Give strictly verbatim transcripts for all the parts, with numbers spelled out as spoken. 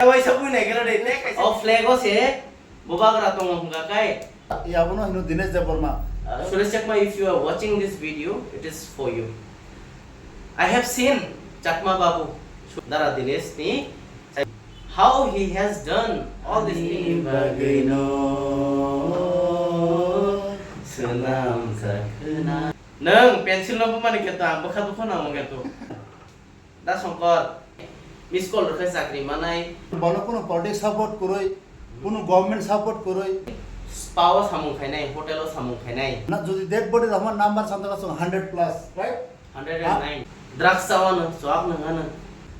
Waisa bui nai khe de, tei kaisa. O flag o se bubagra tongo hwnka kai. Ya, abono hino Dinesh Debbarma. Uh, Suresh Chakma, if you are watching this video, it is for you. I have seen Chakma Babu, Dara Dinesh ni, how he has done all this thing. Ani bagwino swnam jakhna. Nwng pencil no bumani khe to ang bwkha bwkha nango khe to. Da Songkor, miss call rwkhe chakri manai. Bono kuno politics support kwrwi, kuno government support kwrwi. Spa o samung khainai, hotel o samung khainai. Na, jodi dead body rok ma number samtaka chwng hundred plus, right? Hundred and nine. Drugs chawano, chwak nangano.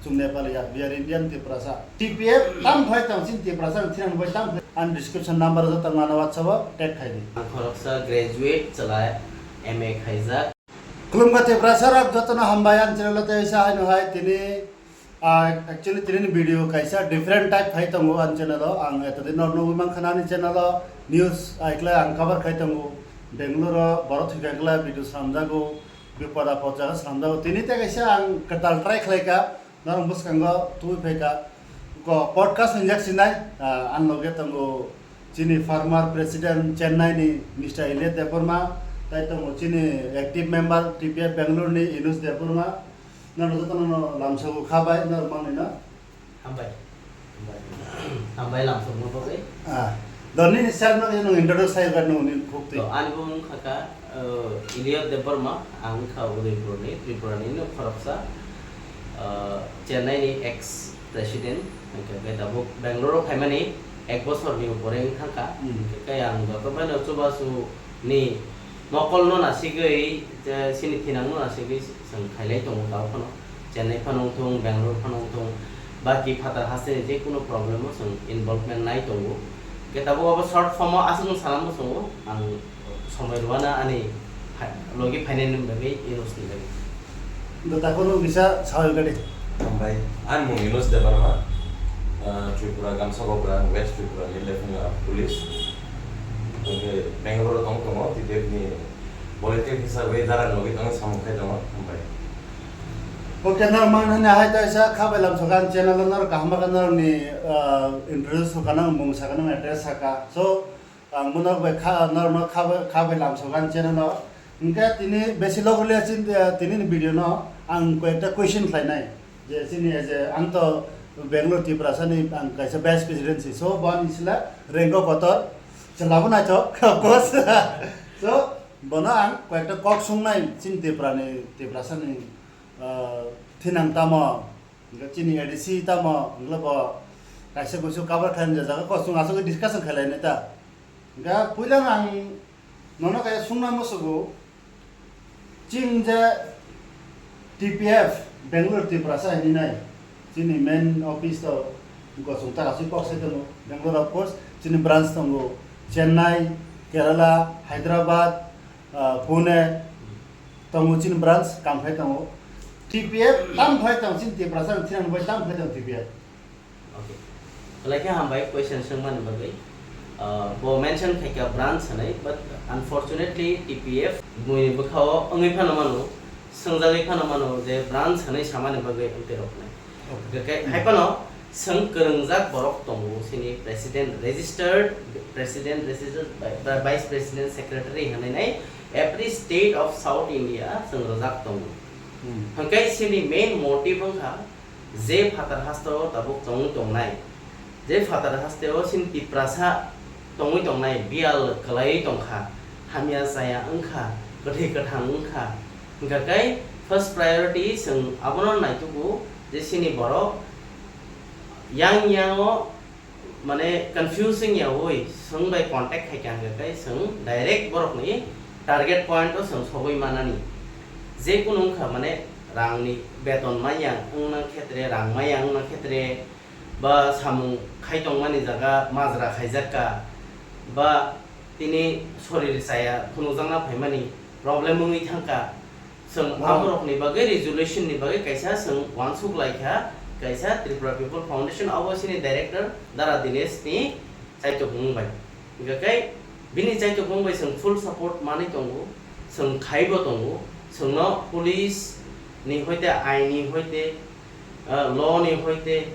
Chwng Nepali ya, we are Indian Tiprasa. T P F tam phai tong chin Tiprasa ang thinang bai tam phai. Ang description number jotang mano WhatsApp o tag khai di. Ang khoroksa graduate chwla M A khaijak. Khulumkha Tiprasa rok jotono hambai ang channel o tei sa haino hai tini, ah, actually tini video kaisa different type khai tongo ang channel o. Ang etodin no nugwi mankha ani channel o news aikhlai ang cover khai tongo. Bangalore o borok thwikha khlai video slamjago, bipod apod jaga slamjago. Tini tei kaisa ang kwtal try khlaika. Norok bwskango tubui phaika ko podcast hinjak sinai, ah, ang loge tongo chini former president Chennai ni Mister Elliot Debbarma, tai tongo chini active member T P F Bangalore ni Inus Debbarma. Norok jotono no lamsogo kha bai norok manwi no. Hambai. Hambai lamsokno bagwi. Ah, doni ni sir no nung introduce khai bar nung ni khukti. To ani bo wngkha ka, uh, Elliot Debbarma, ang wngkha Udaipur ni, Tripura ni no khoroksa, uh, Chennai ni ex president, hwnkhe khe tabuk Bangalore o phaimani ek bosor ni upore wngkha ka. Hmm. Hwnkhe khe ang joto bai no chubachu ni mokol no nasigwi, je chini thinang no nasigwi chwng khailai tongo tao phano. Chennai phano wngthung, Bangalore phano wngthung, baki phatar hasteni je kunu problem o chwng involvement nai tongo. Hwnkhe tabuk abo short form o aswk wng sana muchungo, ang somoi rwna ani phai-, logi phainani bagwi, Inus ni bagwi. Do takhorno kisa sawi gadi. Hambai, ani mung Inus Debbarma, ah, Tripura Gamsa Gobra, West Tripura ni Lieutenant of Police. Hwnkhe Bangalore o tong tongo, T T F ni political hisab bai dara nugwi tongwi samung khai tongo, hambai. Okay, norok manhani hai taisa khabai lamsokan channel o norok kaham khe norokni, ah, introduce kha nang mung saka nang address saka. So, ang bono bai kha, norokno khabai, khabai lamsokan channel o. Hwnkhe tini besi log rwliya chin, ah, tini ni video no ang koi ekta question khlainai. Je chini je ang to Bangalore Tiprasa ni ang kaisa vice president si. So, bo ani sila rengko kotor. Chwla bo naithok, of course. So, bono ang koi ekta kok sungnai chini Tripura ni, Tiprasa ni, ah, thinang tamo, hwnkhe chini A D C tamo, hwnkhe bo kaisa kuisu cover khlaina jaga kok sung aswk discussion khlai nai ta. Hwnkhe puila ang nono kaya sungna musugo, chini je T P F Bangalore Tiprasa hinwi nai, chini main office to gosong ta aswk kok sai tongo. Bangalore of course chini branch tongo, Chennai, Kerala, Hyderabad, ah, Pune tongo chini branch, kam khai tongo. T P F tam phai tong chini Tiprasa thinang bai tam phai tong T P F. Okay. Belai khe hambai question swngmani bagwi. Ah, bo mention khaikha branch hinwi, but unfortunately T P F bwkhao wngwi phano mano, swngjagwi phano mano je branch hinwi samani bagwi amtwi rok nai. Okay. Hwnkhe hai phano swng kwrwngjak borok tongo, sini president registered, president registered, vi-, vi-, vice president, secretary hinwi nai every state of South India swng rwjak tongo. Hmm. Hwnkhe sini main motive wngkha je phatar hasteo tabuk tongwi tongnai, je phatar hasteo chini Tiprasa tongwi tongnai, biyal kwlaiwi tongkha, hamya chaya wngkha, kwthwi kwthang wngkha, hwnkha khe first priority chwng abono naitugo je chini borok yang yango mane confusing yaui chwng bai contact khaikha hwnkhe chwng direct borokni target point o chwng sogwi manani. Je kunu wngkha mane rangni beton manya wngna khetre, rang manya wngna khetre, ba samung khai tongmani jaga majra khaijak kha, ba tini sorir chaya phunukjakna phaimani problem wngwi thangkha. Chwng wow. Aborokni bagwi resolution ni bagwi kaisa chwng uansuk lai kha, kaisa Tripura People Foundation, abo chini director Dara Dinesh ni chaitok mung bai. Hingkha khe bini chaitok mung bai chwng full support manwi tongo, chwng khaibo tongo, chwngno police ni hoite, aini hoite, ah, law ni hoite,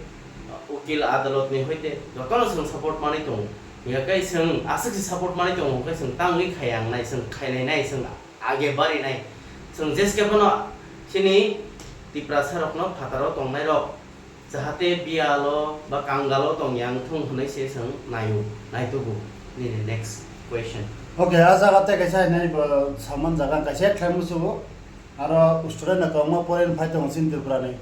ah, Ukil adalot ni hoite jotono chwng support manwi tongo. Hingkhe chwng aswk se support manwi tongo, hwnkhe chwng tangwi khaiya wngnai, chwng khainai nai, chwng age bari nai. Chwng jeske phano chini Tiprasa rokno phataro tongnai rok jahate biyalo ba kangalo tongya wngthung hwnwi se chwng naio, naitugo. Nini next question. Okay, a jaga tei kaisa hinwi bo saman jaga kaisa khlai musugo. Aro student no kwbangma foreign phai tongo chini Tripura ni.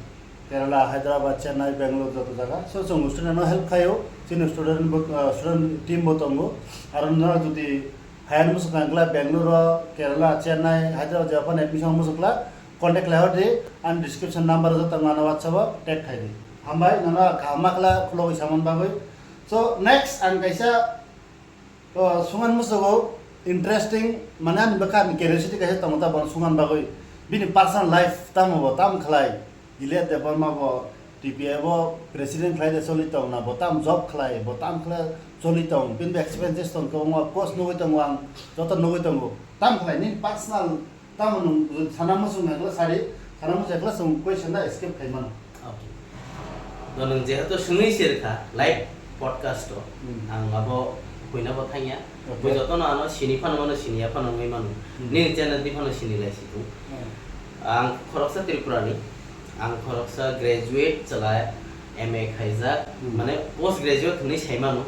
Kerala, Hyderabad, Chennai, Bangalore joto jaga. So, chwng student no help khaio. Chini student bo, ah, student team bo tongo. Aro no jodi phaiya muchung kha wngkla Bangalore o, Kerala, Chennai, Hyderabad jaga phano admission muchung kla, contact khlai hor di. Ani description number joto ang ano WhatsApp o tag khai di. Hambai, nono kaham ma kla khulogwi samani bagwi. So, next ang kaisa O, sungani musugo interesting, mane ani bwkha ni curiosity kaisa tongo ta, bono sungani bagwi. Bini personal life tamo bo, tamo khlai. Ilya Debbarma bo T P I bo president khlai de choli tong na, bo tamo job khlai, bo tamo khlai choli tong. Bini bo expenses tong kwbangma, cost nugwi tongo ang, joto nugwi tongo. Tamo khlai nini personal Tamo nwng sana muchung nai kla sari, sana muchung kla chwng question da escape khai mano. Okay. No nwng jehetu swngwi se rwkha live podcast o, Hmm. ang abo huina bo thangya. Okay. Bui jotono ano sini phano mano, siniya phano wngwi mano. Hmm. Nini channel di phano sini lai si thung. Hmm. Ang khoroksa Tripura ni, ang khoroksa graduate chwla M A khaijak, Hmm. mane post graduate hwnwi sai mano.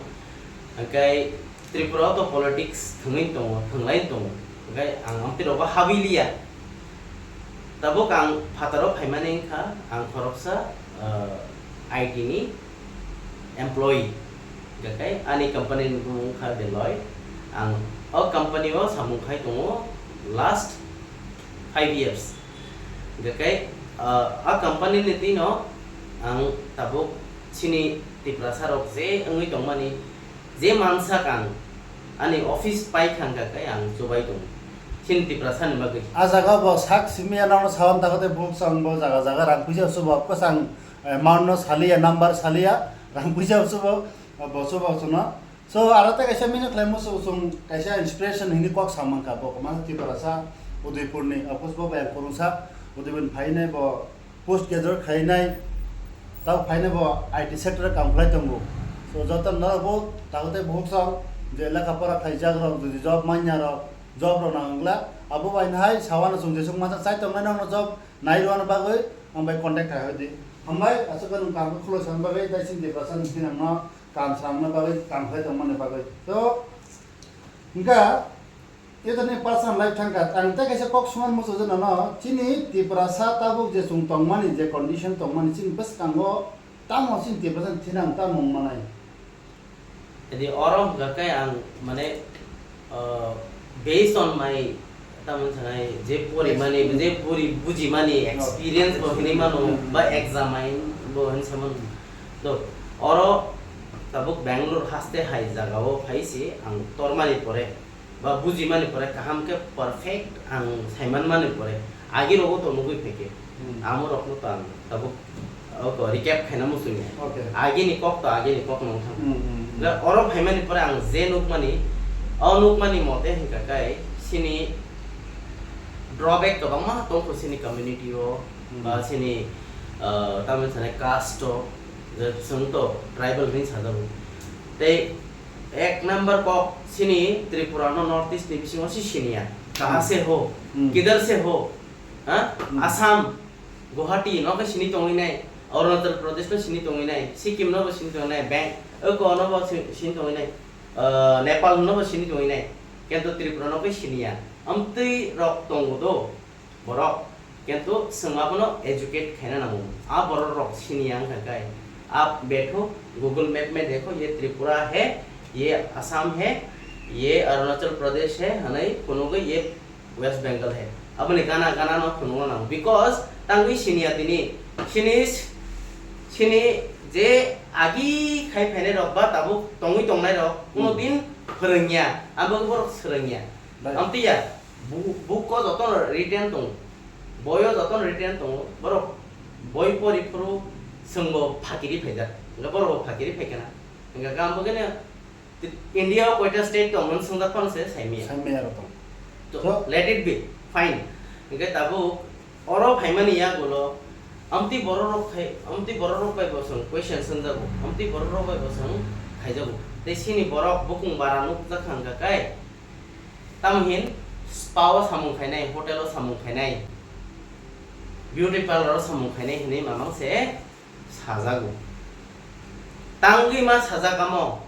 Hwnkhe Tripura o to politics thwngwi tongo, thwnglai tongo. Hwnkhe ang amtwi rogo habwi liya. Tabuk ang phataro phaimani wngkha, ang khoroksa, ah, I T ni employee. Hwnkhe ani company ni bumung wngkha Deloitte. Ang o company o samung khai tongo last five years. Hwnkhe, ah, a company ni twi no ang tabuk chini Tiprasa rok je wngwi tongmani, je mansak ang ani office pai thangkha khe ang chubai tongo chini Tiprasa ni bagwi. A jaga bo sak simi ya nang sawan ta khe buk sang bo jaga jaga rang puisa chuba kwchang amount no saliya, number saliya, rang puisa chuba bo chuba chuno. So, aro tei kaisa mino khlai muchung chwng kaisa inspiration hinwi kok sa mankha, bo kwmasa Tiprasa, Udaipurni, of course, bo bai ang kwrwngsa, Udaipurni phainai bo post graduate khainai, tabo phainai bo I T sector o kam khlai tongo. So, joto norok bo tabuk tei buhuk song je lekha pora khlaijak rok, jodi job manya rok, job rok nang wngla, abo bai hai sawano chwng jesuk masa chai tongnai nokno job nai rwna bagwi ang bai contact khai hodi. Hambai, aswk khe nwng kaham khe khuloi san bagwi, tei chini Tiprasa ni sinamno kam swnamna bagwi, kam khlai tongmani bagwi. To, hwnkha, ito ni personal life thangkha, ang tei kaisa kok swngan muchung je nono, chini Tiprasa tabuk je chwng tongmani, je condition tongmani, chini bwskango tamo chini Tiprasa ni thinang tamo wng manai? Jadi, oro hwnkha khe ang, mane, uh, based on my, tamoni sanai, je porimani, Experience. Je pori bujimani Okay. Experience bo hinwi mano, Hmm. ba examine bo hinwi samano. To, oro tabuk Bangalore haste hai jagao phai se ang tormani pore, ba bujimani pore kaham khe perfect ang saimanmani pore, agi rogo to nugwi phaikhe, Hmm. amo rokno to ang tabuk oko recap khaina muchungya. Okay. Agini kok to agini kok nung thang. Hmm, hmm, hmm. Ga oro phaimani pore ang je nukmani, o nukmani mote hwnkha khe chini drawback kwbangma tongkho chini community o, Hmm. ba chini, ah, tamoni sanai caste o, je chwng to tribal hinwi sajago. Tei ek number kok chini Tripura no North East ni bisingo si siniya. Kaha Hmm. se ho, Hmm. kidhar se ho, ha? Hmm. Assam, Guwahati no khe sini tongwi nai, Arunachal Pradesh no sini tongwi nai, Sikkim no bo sini tongwi nai, Bang-, oko no bo si-, sini tongwi nai, ah, Nepal no bo sini tongwi nai, kintu Tripura no khe siniya. Amtwi rok tongo do. Borok, kintu chwng abono educate khaina nango. A borok rok siniya wngkha khe, a betho Google Map mein dekho, ye Tripura hai, ye Assam hai, ye Arunachal Pradesh hai, hwnwi phunugwi ye West Bengal hai. Aboni gana gana no phunukna nango. Because tangwi siniya tini, sini, sini je agi khai phainai rok ba tabuk tongwi tongnai rok, kuno Hmm. din phwrwngya, abo borok swrwngya. Right. Amtwi ya, bu-, book o jotono written tongo, boi o jotono written tongo, borok boi pori phuru chwngbo phakiri phaijak, hwnkhe borok bo phakiri phaikha na, hwnkhe ang bo khe India o koita state tong hwnwi swngjak phano se saimaya. Saimaya rok tong. To, So? Let it be, fine. Hwnkhe tabuk oro phaimani yagulo Amtwi borok rok khai, amtwi borok rok bai bo chwng question swngjago, amtwi borok rok bai bo chwng khaijago. Tei chini borok bukung bara nukjak kha wngkha kai, tamo hin spa o samung khainai, hotel o samung khainai, beauty parlour o samung khainai hinwi mamang se sajago. Tangwi ma sajak amo.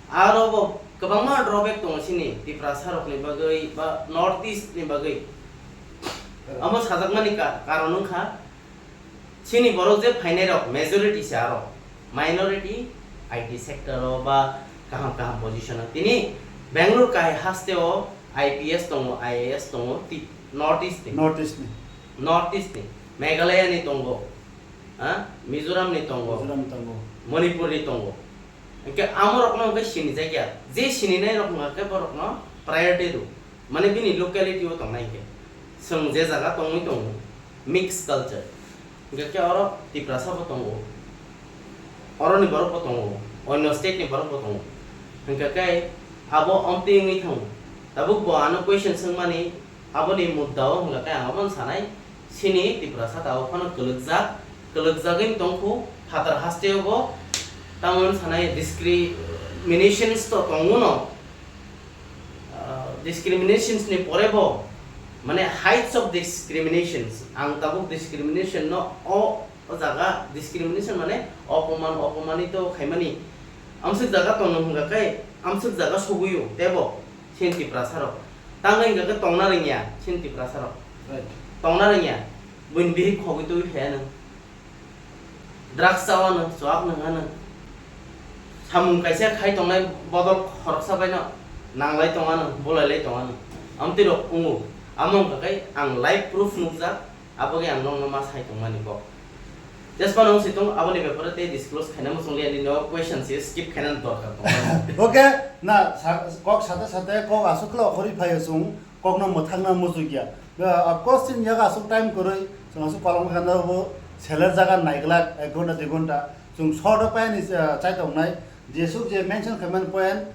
Aro bo kwbangma drawback tongo chini Tiprasa rokni bagwi ba North East ni bagwi. Amo sajakmani ka-, karon wngkha chini borok je phainai rok majority se aro minority I T sector o ba kaham kaham position o. Tini Bangalore kahai haste o I P S tongo, I A S tongo, ti-, North East ni. North East ni. North East ni. Meghalaya ni tongo. Ha? Mizoram ni tongo. Mizoram tongo. Manipur ni tongo. Hingke amo rokno hingke sini jakya. Je sini nai rok hingke borokno priority rw. Mane bini locality o tongnai hingke. Chwng je jaga tongwi tongo, mixed culture. Hingke khe oro Tiprasa bo tongo. Oroni borok bo tongo. Onyo state ni borok bo tongo. Hingke khe abo omtwi wngwi thango. Tabuk bo ano question swngmani, aboni mudda o hingke khe ang abo sanai. Chini Tiprasa tabuk phano kwlwkjak, kwlwkjagwi tongkhu, phatar hasteo bo, tamo wng sanai discriminations to tongo no, ah, discriminations ni pore bo, mane heights of discriminations, ang tabuk discrimination no o, o jaga discrimination mane opoman, opomanito khaimani, amswk jaga tongno hwnga khe, amswk jaga sogwi o, tebo. Chini Tiprasa rok. Tangwi hingka khe tongna rwngya, chini Tiprasa rok. Right. Tongna rwngya. Buini bihik khogwi twi phaiya nw. Drugs chao nw, chuak nw hwnka nw. Samung kaisa khai tongnai bodol khoroksa bai no nanglai tonga nw, bolai lai tonga nw. Amtwi rok wngo. Amo hingka khe ang live proof nukjak. Aboni ang nokno ma sai tongmani kok. Just phano wngsi tong, aboni bepare tei disclose khaina muchung liya, nini o question se skip khaina dorkar tong. Okay, na sa-, kok sate sate kok aswk khe okhorwi phaio chwng, kokno mwthangna muchukya. Of course, chini yago aswk time kwrwi, chwng aswk palong khe bo seler jaga naiglak ek ghonta dui ghonta. Chwng short o paini, ah, chai tongnai, jesuk je mention khaimani point,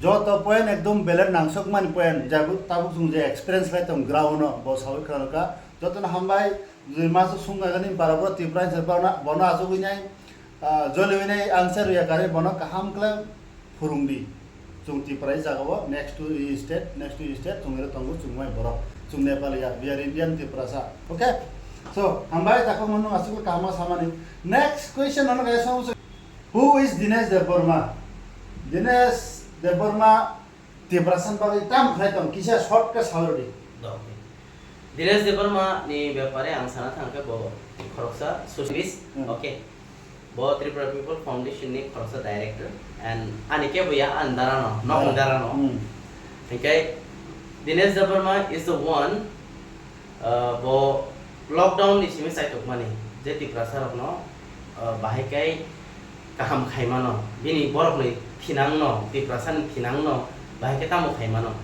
joto point ekdom belai nangsokmani point, jabuk tabuk chwng je experience lai tong ground o, bo sawi kha kha. Jotono hambai, je masa sungkagani para bro Tripura hinsa bono, bono achugwi nai, ah, joliwi nai answer rwya kare bono kaham khlai phurungdi. Chwng Tripura jaga o next to state, next to state chwng ero tongo chwng mai borok. Chwng Nepali ya, we are Indian Tiprasa. Okay? So, hambai takhuk mano aswk kaham samani. Next question ano kaisa who is Dinesh Debbarma? Dinesh Debbarma Tiprasa ni bagwi tamo khlai tong, kisa short khe sawi rwdi. Okay. Dinesh Debbarma ni bepare ang sana thangkhe bo khoroksa socialist. Hmm. Okay. Bo Tripura People Foundation ni khoroksa director and ani kebo ya ani dara no, nok ni dara no. Hmm. Hingke Dinesh Debbarma is the one, uh, bo lockdown ni simi chaitok mani je Tiprasa rok no, uh, bahai kai kaham khaimano, bini borokni thinangno, Tiprasani thinangno bahai khe tamo khaimano.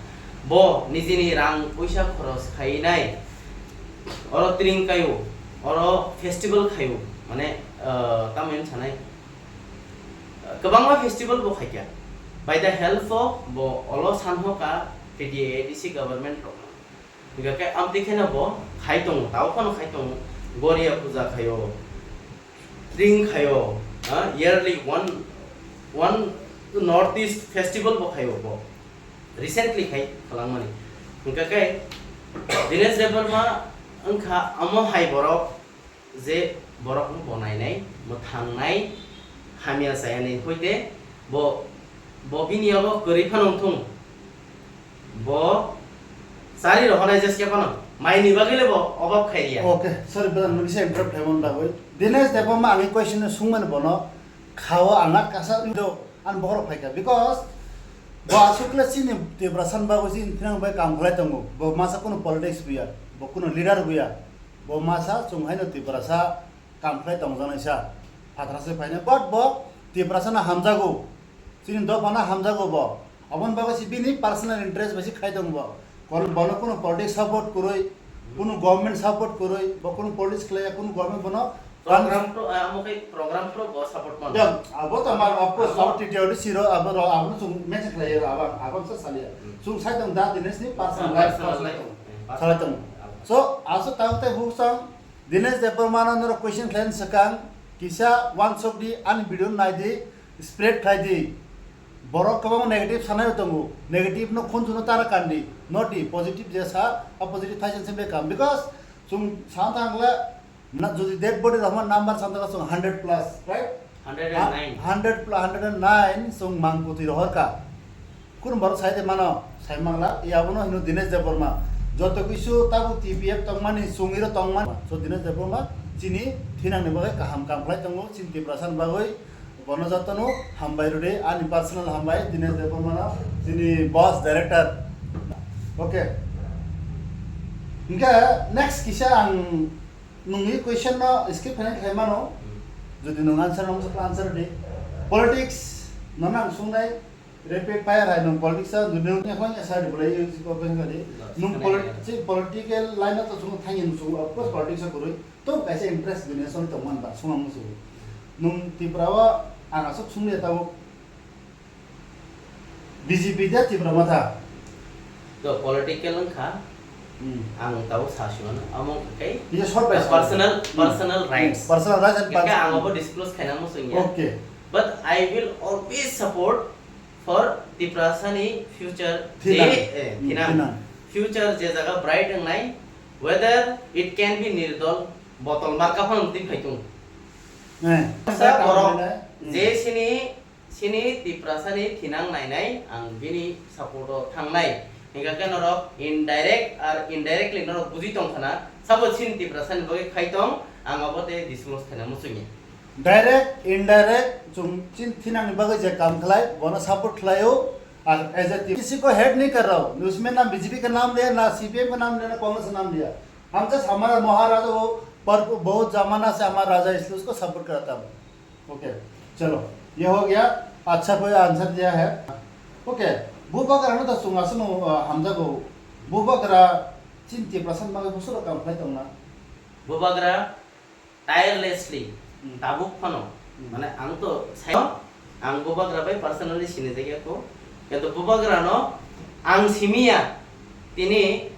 Bo nijini rang puisa khoros khainai, oro tring kaio, oro festival khaio, mane, ah, tamo hwn sanai, kwbangma festival bo khaikha. By the help of bo olo sanhoka T T A A D C government rokno. Hingkha khe amtwi kheno bo khai tongo, tao phano khai tongo. Goria puja khaio, tring khaio, ha, yearly one, one North East festival bo khaio bo. Recently khai khalangmani. Hingkha khe Dinesh Debbarma wngkha amo hai borok, je borokno bo nainai, mwthangnai, hamya chayani hoite bo, bo bini yago kwrwi phano wngthung. Bo chari rohonai jeske phano maini bagwi le bo obab khairiya. Okay, sorry brother, nokisa interrupt khaimani bagwi. Dinesh Debbarma ani question no sungmani bono khao ana kasa do an bohrok phaikha because bo aswk le chini Tiprasa ni bagwi chini thinang bai kam khlai tongo. Bo masa kuno politics buya, bo kuno leader buya. Bo masa chwng haino Tiprasa kam khlai tongjaknaisa, phatrasai phainai, but bo Tiprasano hamjago, chini dophano hamjago bo. Aboni bagwi se bini personal interest bai se khai tongo bo. Kon-, bono kuno politics support kwrwi, kuno government support kwrwi, bo kuno politics khlaiya, kuno government bono Program pro, ah, amo khe program pro bo support mano. Dam, abo to mar, of course, abo T T R D C ro, abo ro, abo chwng message khlaiya, abo, abo sa salia. Hmm. Chwng sai tong da, Dinesh ni personal Ah, life, personal personal life. Tong. Eh, salai tong. Personal. So, aso tang te huk sang, Dinesh Debbarma no norok question khlaini swkang, kisa uansuk di, ani video no nai di, spread khlai di. Borok kwbangma negative sanai tongo, negative no khunju no tara kandi, not di positive je sa, a positive thai sen sem kam, because chwng sa thang le na, jodi dead body rok number sa thang le chwng hundred plus, right? Hundred and nine. Hundred plus, hundred and nine chwng mang kutui rohor ka. Kunu borok sai de mano, sai mangla, ya bono hino Dinesh Debbarma. Joto kisu tabu T P F tongmani, sungiro tongmani. So Dinesh Debbarma chini thinangni bagwi kaham kam khlai tongo, chini Tiprasani bagwi. Bono jotono hambai rwdi, ani personal hambai Dinesh Debbarma no, chini boss director. Okay. Hingke next kisa ang nungni question no skip khainai khlai mano. Jodi nung answer nung answer di. Politics no nang sungnai. Rapid fire hai nung politics a nung nung nung nung sa di bolai use ko kan kali. Nung polit-, si political line to sung thangin sung, of course politics a kurui. To kaisa interest dine song tong man ba sung ang musu. Nung Tripura o ang asok sung le tabo B J P dia Tripura matha. To political wngkha. Hmm. Ang tabo sa sio na. Amo kai. Iya short by short. Personal, hmm, personal rights. Personal rights and kaka personal ang obo disclose khaina musu ya. Okay. But I will always support for Tiprasani future, thinang. Je, eh, hmm, thinang. Thinang. Future je jaga bright wngnai, whether it can be nirdol, botol marka phano twi phaitung. Eh, sa borok, hmm, je sini, sini Tiprasani thinang nainai, ang bini support o thangnai. Hingkha khe norok indirect ar indirectly norok bujui tongkhana, sabo sini Tiprasani bagwi khai tong, ang abo tei disclose khaina muchungya. Direct, indirect, chwng chini thinangni bagwi je kam khlai, bono support khlaio. Ar as a T P C ko head nahi kar raha hu. Usme na B J P ka naam liya, na C P M ka naam liya, na Congress ka naam liya. Hum to hamara Maharaja wo, par bahut zamana se hamara raja, isliye usko support karta hu. Okay, chalo, ye ho gaya. Acha koi answer diya hai. Okay, Bubagra no to chwng aswkno, ah, hamjago. Bubagra chini Tiprasani bagwi bwswk kam khlai tongna. Bubagra tirelessly, hmm, tabuk phano, hmm, mane ang to sai, ang Bubagra bai personally sinijak ya kho, kintu Bubagra no ang simiya, tini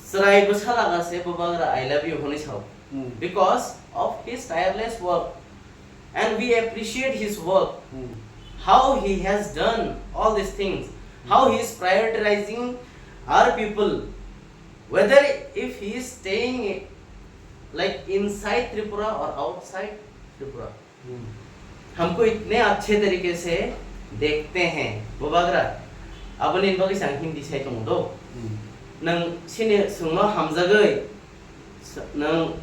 chwrai bwsa laga se Bubagra I love you hwnwi sao, hmm, because of his tireless work, and we appreciate his work, hmm, how he has done all these things, how he is prioritizing our people, whether if he is staying, like, inside Tripura or outside Tripura, hmm, हमको इतने अच्छे तरीके से देखते हैं, Bubagra. Aboni bagwi sang Hindi sai tongo do. Hmm. Nang sini sungno hamjagwi, s-, nang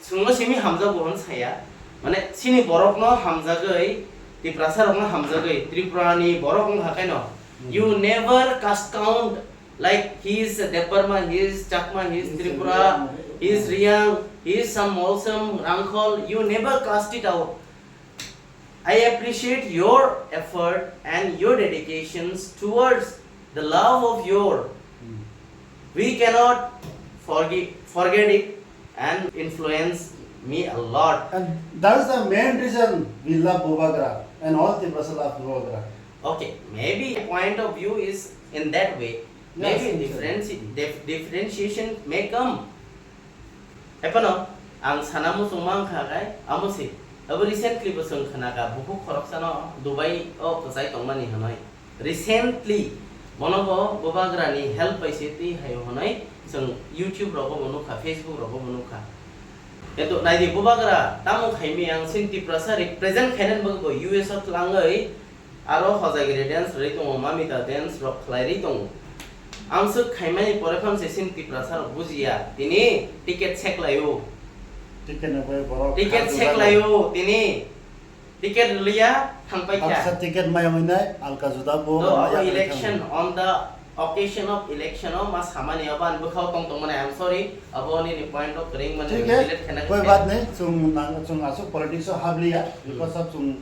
Chwngno simi hamjago hwn saya, mane chini borokno hamjagwi, Tiprasa rokno hamjagwi, Tripura ni borok wng kha khaino, hmm, you never cast count, like, he is Debbarma, he is Chakma, he is, he is Tripura, Riang, he is, yeah, Riang, he is some Molsom, Rangkhol, you never cast it out. I appreciate your effort and your dedications towards the love of your. Hmm. We cannot forgi-, forget it and influence me a lot. And that is the main reason we love Bubagra and all Tiprasa love Bubagra. Okay, maybe point of view is in that way. Yes, maybe yes, sir, differenti-, dif-, differentiation may come. Ephano ang sana muchungma wngkha khe amo se. Abo recently bo chwng khna kha, bukhuk khoroksano Dubai o kwchai tongmani hwnwi. Recently bono bo Bubagra ni help bai se twi hai hwnwi chwng YouTube rogo bo nukha, Facebook rogo bo nukha. Kintu naidi Bubagra tamo khaimi ang chini Tiprasa represent khainani bagwi bo U S o twlangwi Aro hojagiri dance rwui tongo, mamita dance rok khlai rwi tongo. Amswk khaimani pore phano se chini Tiprasa rok bujiya, tini ticket seklaio. Ticket ni bagwi borok ticket kha seklaio, tini ticket rwliya thangpai kha. Baksa ticket maya hwnwi nai, alka juda bo. To, maya abo election, on the occasion of election o ma samani abo ani bwkhao tong tongmani, I am sorry, abo nini point o kwrwngmani. Thik hai, delete khaina koi baat nahi, chwng nang, chwng aswk politics o habliya, hmm, because of chwng,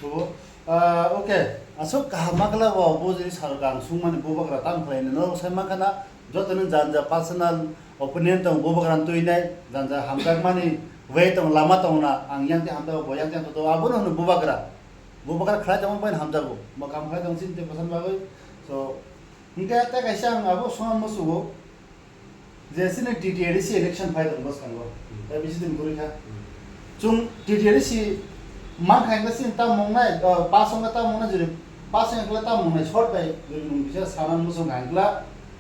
bo Ah, okay. Aswk kaham ma kla bo, bo jini sarok ang sungmani Bubagra tam khlaini. Norok sai mankha na, joto ni janja personal opinion tong Bubagra ni twi nai, janja hamjakmani way tong, lama tong na, ang yang twi hamjago, bo yang twi hamjago, abono hwno Bubagra. Bubagra khlai tongma bai hamjago. Bo kam khlai tong chini tei bwsani bagwi. So, hwnkhe tei kaisa ang abo songma musugo. Je chini T T A D C election phai tong bwskango. Hmm. Tei bisi din kwrwi kha. Hmm. Chwng T T A D C mankha hwnkhe chini tamo wngnai, ah, pass wngkha tamo wngnai, jodi pass wngkha tamo wngnai, short bai jodi nwng kisa sana muchung kha hwnkhe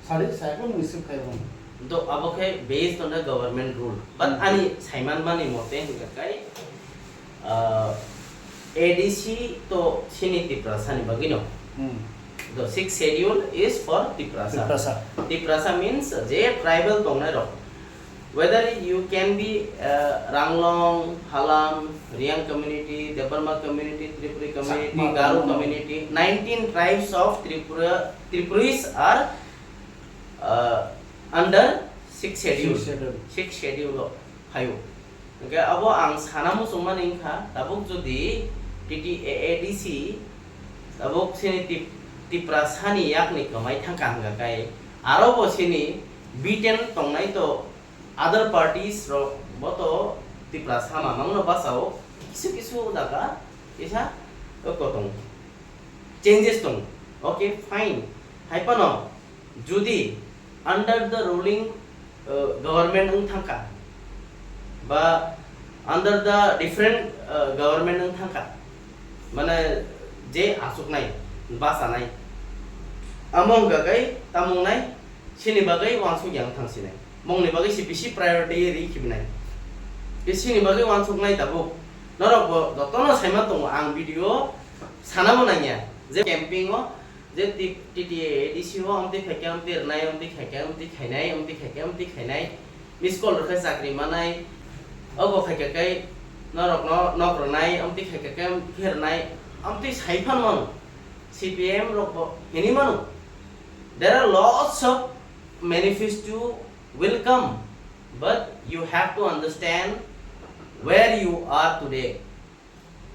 sadi cycle nwng skip khai wngo. To abo khe based on the government rule. But Hmm. ani saiman mani mote hwnkha kai, ah, A D C to chini Tiprasa ni bagwi no. Hmm. The sixth schedule is for Tiprasa. Tiprasa. Tiprasa means je tribal tongnai rok. Whether you can be, uh, Ranglong, Halam, Riang community, Debbarma community, Tripuri community, Chakma, Garo Mano. Community, nineteen tribes of Tripura, Tripuris are, uh, under sixth schedule. Sixth schedule. Sixth schedule o phaio. Hwnkhe abo ang sana muchungmani wngkha, tabuk jodi T T A A D C tabuk chini Tip-, Tiprasani yakni kwmai thangkha hwnkha khe, aro bo chini beaten tongnai to other parties rok bo to Tiprasa mamangno bachao kisu kisu jaga kisa oko tongo, changes tongo. Okay, fine. Hai phano jodi under the ruling, uh, government wng thangkha, ba under the different, uh, government wng thangkha, mane je achuknai, bachanai, amo wngkha khe tamo wngnai, chini bagwi uansuk yang thangsinai, mongni bagwi se bisi priority ri khibinai, bisi ni bagwi uansuknai tabuk. Norok bo jotono saima tongo, ang video sanamo nangya je camping o je T-, T T A A D C o amtwi khaikhe amtwi rwnai, amtwi khaikhe amtwi khainai, amtwi khaikhe amtwi khainai, miss call rwkhe chakri manai, obo khaikhe khe norokno nok rwnai, amtwi khaikhe khe khe rwnai, amtwi sai phan mano. C P I M rok bo hini mano. There are lots of manifesto will come, but you have to understand where you are today.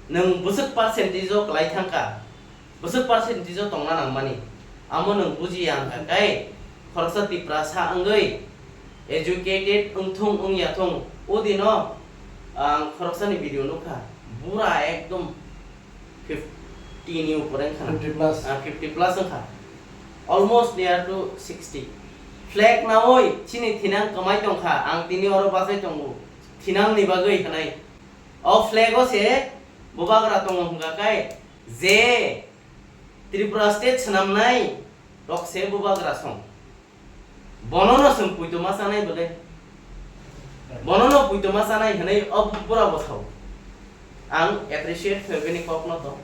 Nwng bwswk percentage o kwlai thangkha, bwswk percentage o tongna nangmani, amo nwng buji ya wngkha khe, khoroksa Tiprasa wngwi educated wngthung wngya thung, o dino ang khoroksani video nukha, bura ekdom fifty ni upore wngkha na. Fifty plus. Ah, fifty plus wngkha, almost near to sixty. Flag nawi chini thinang kwmai tongkha, ang tini oro bachai tongo, thinang ni bagwi hwnwi. O flag o se bubagra tongo hwnkha khe je Tripura state swnamnai rok se bubagra song. Bono no chwng puitoma chanai bole. Bono no puitoma chanai hwnwi o bura bo sao. Ang appreciate khe bini kok no to.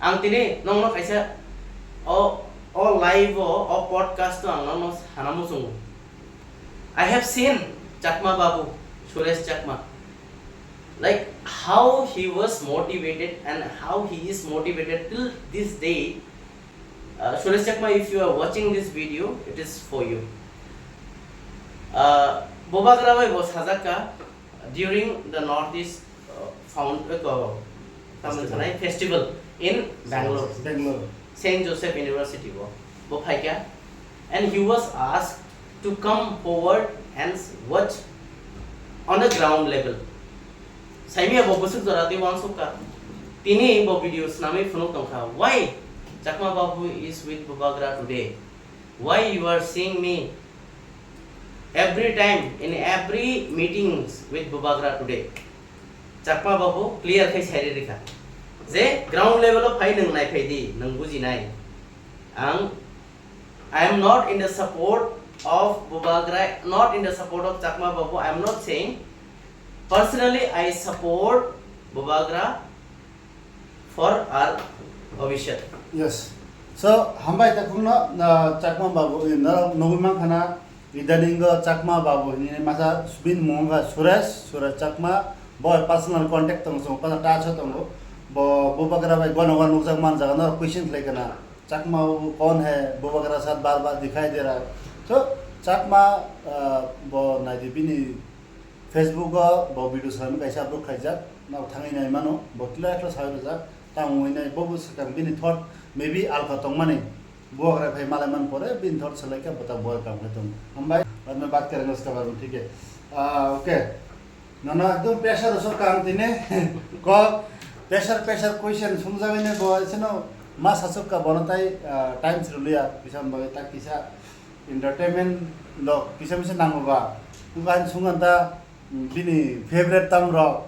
Ang tini nokno kaisa o, o live o, o podcast o ang nokno sana muchungo. I have seen Chakma Babu, Suresh Chakma, like how he was motivated and how he is motivated till this day. Uh, Suresh Chakma, if you are watching this video, it is for you. Uh, Bubagra bai bo sajak kha during the Northeast, uh, found, uh, ko-, tamo Festival. Sanai festival in Bangalore. Bangalore. Saint Joseph University bo, bo phaikha, and he was asked to come forward and watch on the ground level. Saimia bo bwswk jora tei uansuk kha. Tini bo video swnamwi phunuk tongkha. Why Chakma Babu is with Bubagra today? Why you are seeing me every time in every meetings with Bubagra today? Chakma Babu clear khai sai rikha je ground level o phai nwng naiphai di, nwng bujinai. Ang, I am not in the support of Bubagra, not in the support of Chakma Babu. I am not saying personally I support Bubagra for our obishat. Yes. So, hambai takhukno, uh, Chakma Babu, no, nugwi mankha na, idaningo Chakma Babu hinwi masa bini mung wngkha Suresh, Suresh Chakma, bo personal contact tongo, chwng pasa touch o tongo. Bo Bubagra bai gwana gwana nukjak manjaga, no question khlai kana, "Chakma Babu kaun hai? Bubagra saath baar baar dikhai de raha." So, Chakma, uh, bo naidi bini Facebook o bo video swnamwi kaisa upload khaijak, nok thangwi nai mano, bo clear khe sawi rwjak, tamo wngwi nai, bo bo swkang bini thought maybe alka tongmani, bubagra phai malai man pore bini thought swlai khe bo ta bo kam khe tong. Hambai, bad mein baat karenge uske baare mein, thik hai? Ah, okay. Nono ekdom pressure o swkang tini, kok pressure, pressure question swngjagwi nai bo, sino ma sachuk ka bono tai, ah, time srwliya, kisa bagwi tak kisa entertainment Dok, kisa misa nango ba. Wngkha ani sungkha ta, mm, bini favorite tam rok.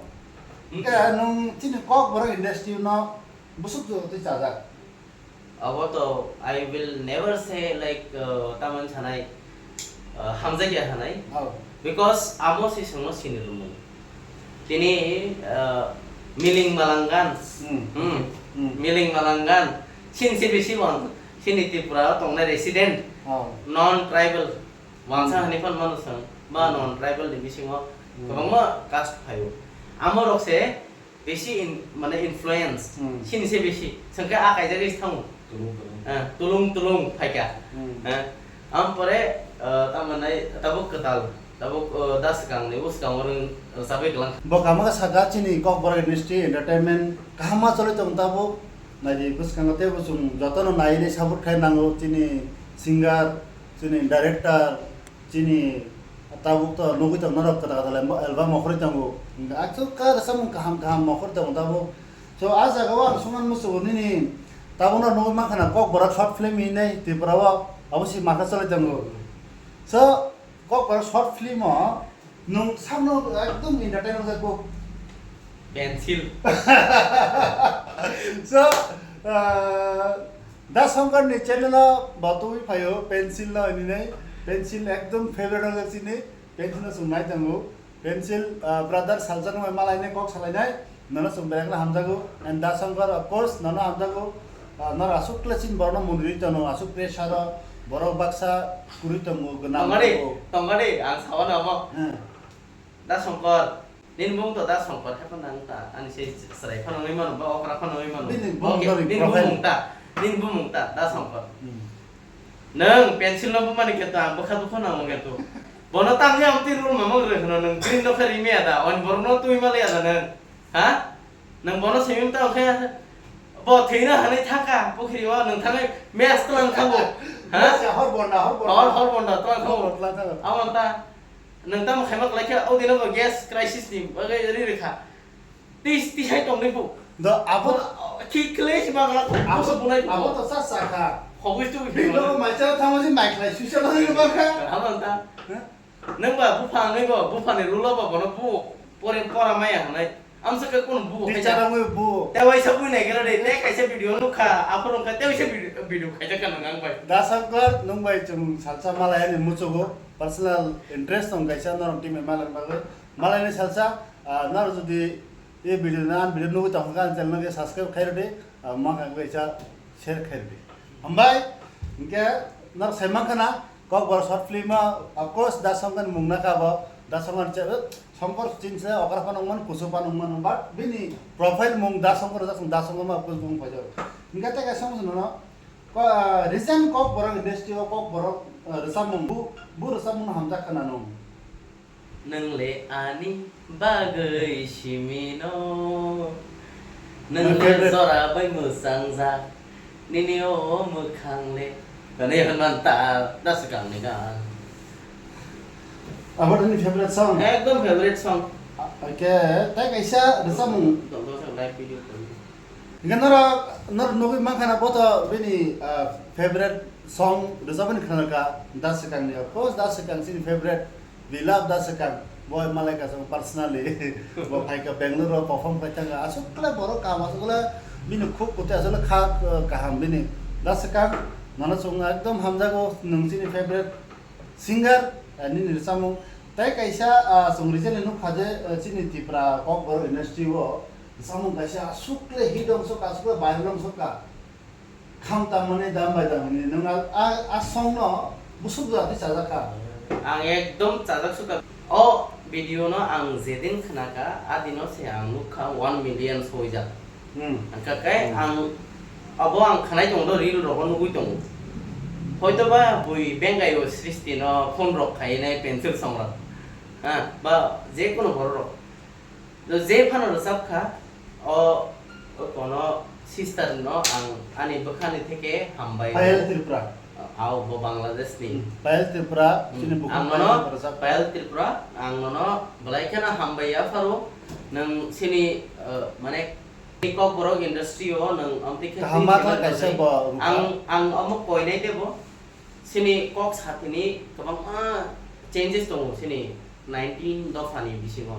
Hwnkhe nwng chini Kokborok industry no busuk jora twi chajak. Abo to I will never say, like, uh, tamani sanai, uh, hamjakya hanai. Oh. Because amo si songno sini lumung. Tini, uh, miling malangan. Hmm. Hmm. Hmm. Miling malangan. Sin si bisi wan. Sini Tripura tongnai resident. Oh. Non tribal. Wangsa Hmm. hani phan mano sang. Ba Hmm. non tribal ni bisingo Hmm. kwbangma caste phaio. Amo rok se bisi in, mane influence. Hmm. Sini se bisi. Sengke a kaijagwi se thango. Tulung tulung. Eh, tulung tulung phaikha. Hmm. Eh, am pore, eh, tamani tabuk kwtal, tabuk, eh, da swkangni, o swkango rwng rwchapwi kwlang. Bo kama khe saka chini Kokborok industry entertainment kaham ma choli tong tabuk. Naidi bwskango teibo chwng jotono naiwi support khai nango chini singer, chini director, chini tabuk to nugwi tong norok kwtal kwtal album mokhorwi tongo. Aswk kha rwchapmung kaham kaham mokhorwi tongo tabuk. So, a jaga o ang sungna muchungo nini tabukno nugwi mankha na Kokborok short film hinwi Tripura o abo si makha choli tongo. So, Kokborok short film o nwng sakno ekdom entertain wngjak kuk. Pencil. So, ah, Da Shankar ni channel o bo tubui phaio, Pencil no hinwi nai. Pencil ekdom favorite wngjak chini. Pencil no chwng nai tongo. Pencil, ah, brother, salsa no malai nai, kok salai nai. Nono chwng belai kheno hamjago. And Da Shankar, of course, nono hamjago. Ah, noro aswk kle chini borokno munwi tono, aswk pressure o borok baksa kwrwi tongo, gwnang Tongkha de, tongo. Tongkha de, ang sao na omo. Hmm. Da Shankar. Nini bumung to Da Shankar hai phano wng ta, ani se chwrai phano wngwi mano, ba okra phano wngwi mano. Bini Bo bumung khe, to nini profile. Bumung ta, nini bumung ta, Da Shankar. Hmm. Nwng pencil no bumani khe to ang bwkha dukha nango khe to. Bono tang ya amtwi rul mamang rw hwno nwng green no khe rimaya da, oni borok no twi maliya da nwng. Ha? Nwng bono simi ta khe bo thwina hanai thaka, pukhri o nwng thangwi mes tlang thango. Ha? Mes ya hor bonda, hor bonda. Hor, hor bonda tlang thango. Hor bonda tlang thango. Amo ta. Nwng tamo khaima kwlai khe, o dino bo gas crisis ni bagwi ri rikha. Tis, tisai tongwi bu. Do abo Bo, ki clash ma gala ko, abo, abo bunai bu. Abo to sa sa kha. Khogwi tu Bino macha thamo si mai khlai suisa bagwi ba kha. Abo ta. Ha? Nwng ba bupha ngai bo, bupha ni rulo bo bono bu pore pora maya hanai. Amsa ka kono bu Teacher khaija. Ang bu. Te waisa bui nai gala de, te kaisa video nukha, aphuru ka te waisa video, video khaija ka nang bai. Da Shankar, nwng bai chwng salsa malaya ni muchugo, personal interest tong kaisa norok team malai bagwi. Malai ni salsa, ah, naro jodi e video na, an video nugwi tong kha, channel no subscribe khai rwdi, ah, ma kha kaisa share khai rwdi. Hambai, hwnkhe naro sai mankha na, Kokborok short film o, of course, Da Shankar ni mung nakha bo, Da Shankar che, Shankar chinse okra phano wngmano, kusu phano wngmano, but bini profile mung Da Shankar jak, Da Shankar ma kusu mung paijak. Hingke tei kaisa wngkha nono, ko, ah, recent Kokborok industry o Kokborok, ah, rwchapmung, bu, bu rwchapmung no hamjak khna nung. Nwng le ani bagwi simi no. Nwng le jora bai mwchang jak. Nini o mwkhang le. Kani hwnman ta, da swkang ni gan. Abo nini favorite song? Ekdom favorite song. Oke, tei kaisa rwchapmung. Dol dol sa live video kori. Hingke norok, norok nugwi mankha na bo to bini, ah, favorite song rwchapmani khna kha, Da Swkang ni. Of course, Da Swkang chini favorite, we love Da Swkang. Bo malai ka chwng personally. Bo phai kha Bangalore o perform khai thang kha. Aswk khlai borok kaham, aswk khlai bini khuk kwtwi aswk kha, ah, kaham bini. Da Swkang, nono chwng ekdom hamjago, nwng chini favorite singer, ah, nini rwchapmung. Tei kaisa, ah, chwng recently nukha je, ah, chini Tripura Kokborok industry o Samung kaisa aswk le hit wng sok, aswk le viral wng sok ka. Kham tangmani dam bai tangmani nwng a, a, a song no busuk jora twi chajak kha. Ang ekdom chajak sukha. O video no ang jedin khna kha, a dino se ang nuk kha one million soijak. Hmm. Hwnkha khe Hmm. ang abo ang khnai tongo, reel rogo nugui tongo. Hoito ba bui bengai o Srishti no phone rok khai nai pencil song rok. Ha, ba je kono borok rok. Je phano rwchap kha, o, o kono sister no ang ani bwkhani theke hambai Payal o. Tripura. Ao bo Bangladesh ni. Hmm. Payal Tripura, Hmm. chini bukhuk Ang Payal nono Tripura rwchap. Payal Tripura, ang nono belai kheno hambai ya pharo. Nwng chini, eh, mane Kokborok industry o nwng amtwi khe Kaham twi ma khe kha kaisa rwjai. Bo rwkha. Ang, ang omo koinai de bo. Chini kok sathini kwbangma changes tongo chini nineteen dophani bisingo.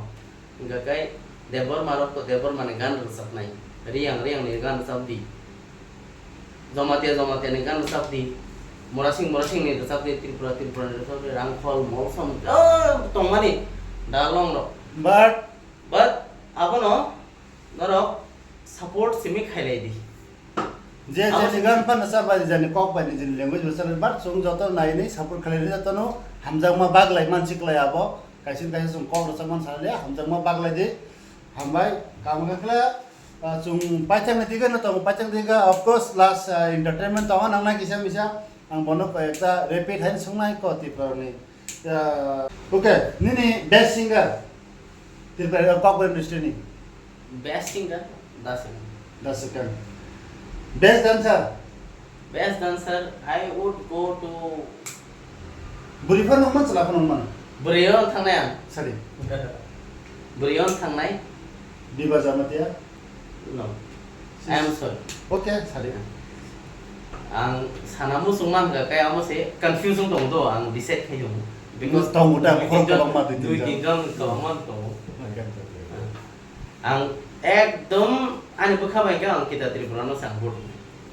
Hwnkha khe Debbarma rok to Debbarma ni gan rwchapnai, Riyang Riyang ni gan rwchapdi, Jamatia Jamatia ni gan rwchapdi, Murasing Murasing ni rwchapdi, Tripura Tripura ni rwchapdi, Rangkhol Molsom, ah, tongmani da long rok. But But abono norok support simi khailai di. Je je ni gan phano sa bai, je ni kok bai, ni je ni language bai sa bai, but chwng joto nai ni support khlai di, joto no hamjakma baglai mansi klai abo. Kaisa kaisa chwng kok rwchapmani sa le hamjakma baglai di. Hambai, kamo khe khle, ah, chwng paithak ni dige no tongo, paithak dige, of course, last, ah, entertainment tongo nang nai kisa misa. Ang bono koi ekta rapid hai swng nai ko Tripura ni. Ah, okay, nini best singer Tripura, uh, Kokborok industry ni. Best singer, Da Second. Da Second. Best dancer. Best dancer, I would go to. Buri phano man, chwla phano man. Buri o thangnai ang. Sorry. Buri o thangnai. Biba Jamatia. No. I am sorry. Okay, sorry. Ang sana muchung man ga kaya mo se confuse tong do, ang decide khai jong. Because tongo ta, dui khorok tinjon, kwbangma dui dui tinjon. Tinjon kwbangma tongo. Ang ekdom ani bwkha bai khe ang Kita Tripura no sang vote.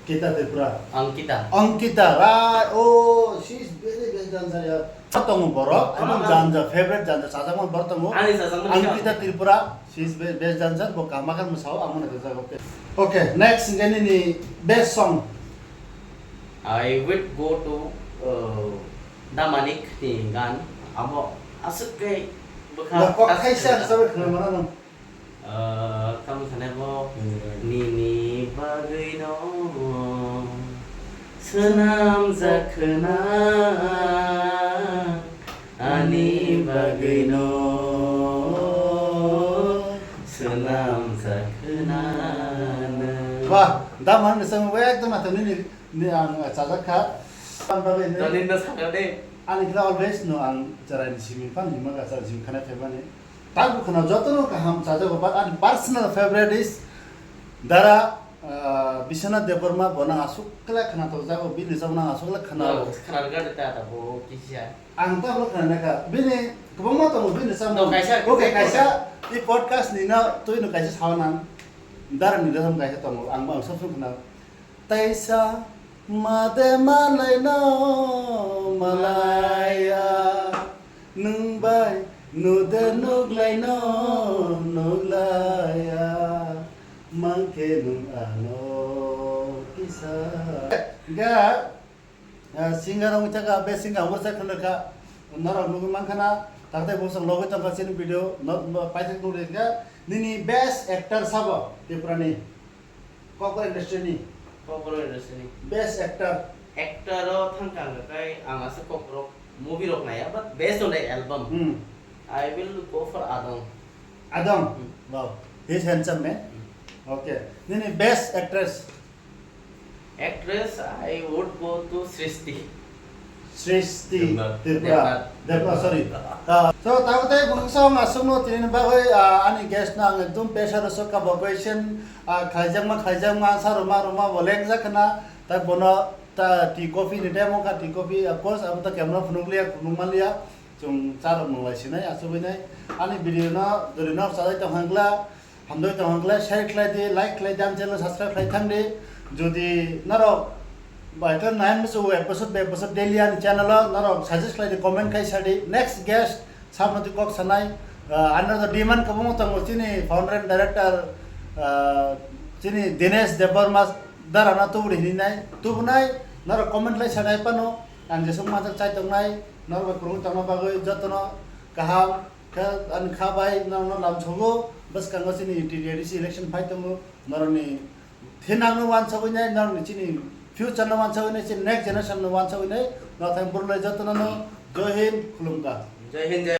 Kita Tripura. Angkita. Angkita, right. Oh, she is very best dancer ya. Tongo borok, ano, ano, ano. Janja, favorite janja, chajakma borok tongo. Ani chajakma ni Angkita Tripura, she is be-, best dancer, bo kama kan musao, amo na jago. Okay, next, nini best song. I would go to, uh, Da Manik ni gan, amo aswk khe bwkha. Da kok kaisa sabe khna mana nang. Ah, tamo sanai bo, hmm, nini bagwi no swnam jakhna, ani bagwi no swnam jakhna. Wah, da man ni song ekdom ato nini, ni ang chajak kha. Tamo bagwi ni. Doni no sakha de. Ani khe always no ang cherai ni simi pan hima ga chajak jim khana phaimani. Tabuk khwna jotono kaham chajago, but ani personal favorite is Dara, ah, Biswanath Debbarma, bo nang aswk khlai khwna tongjago, bini song nang aswk khlai khwna. No, khwna rwgadi ta ta bo kisa. Ang tabuk khwna nai kha, bini kwbangma tongo, bini song. No, kaisa, okay, kaisa, i podcast ni no twi no kaisa sawa nang. Dara ni rosam kaisa tongo, ang bo ang sob sob khwna. Taisa made malaino malaya, nwng bai nude nuklaino nuklaya, mangkhe nwng ano kisa. Ga, ah, singer wng thaka, best singer wng thaka, norok nugwi mankha na, takte bosong logwi tongkha chini video, no, no, paithak nugwi kha, nini best actor sabo, Tripura ni? Kokborok industry ni. Kokborok industry ni. Best actor. Actor o thangkha hwnkha khe ang aswk Kokborok movie rok naiya, but based on the album, hmm, I will go for Adong. Adong? Hmm. Wow. He is handsome man. Hmm. Okay. Nini best actress? Actress, I would go to Srishti. Srishti Debnath. Tripura. Debnath. Debnath, sorry. Ah, so, tabo tei bukhuk song aswkno tini bagwi, ah, ani guest no ang ekdum pressure o sokha bo question, ah, khaijakma, khaijakma, answer rwma, rwma bo lengjakhna, tai bono ta tea coffee ni time wngkha, tea coffee, of course, abo ta camera phunukliya, phunukmanliya, chwng charok nwnglai sinai, achugwi nai. Ani video no, dori no chajai tong hangla, Hamdoi tong hwnkhe share khlai di, like khlai di, ani channel subscribe khlai thang di. Jodi norok bai khe nine bwswk episode by episode daily ani channel o norok suggest khlai di, comment khai sa di. Next guest samroti kok sanai, ah, ani rok demand kwbangma tongo chini founder and director, ah, chini Dinesh Debbarma darana tubudi hinwi nai, tubunai norok comment khlai sanai phano ang jesuk majak chai tongnai norok bai kwrwngwi tongna bagwi jotono kaham. Khe ani kha bai norokno lamsogo, bwskango chini T T A D C election phai tongo, norokni thinangno wansogwi nai, norokni chini future no wansogwi nai, chini next generation no wansogwi nai, norok thang burulai jotono no Jai Hind, khulumkha. Jai Hind, Jai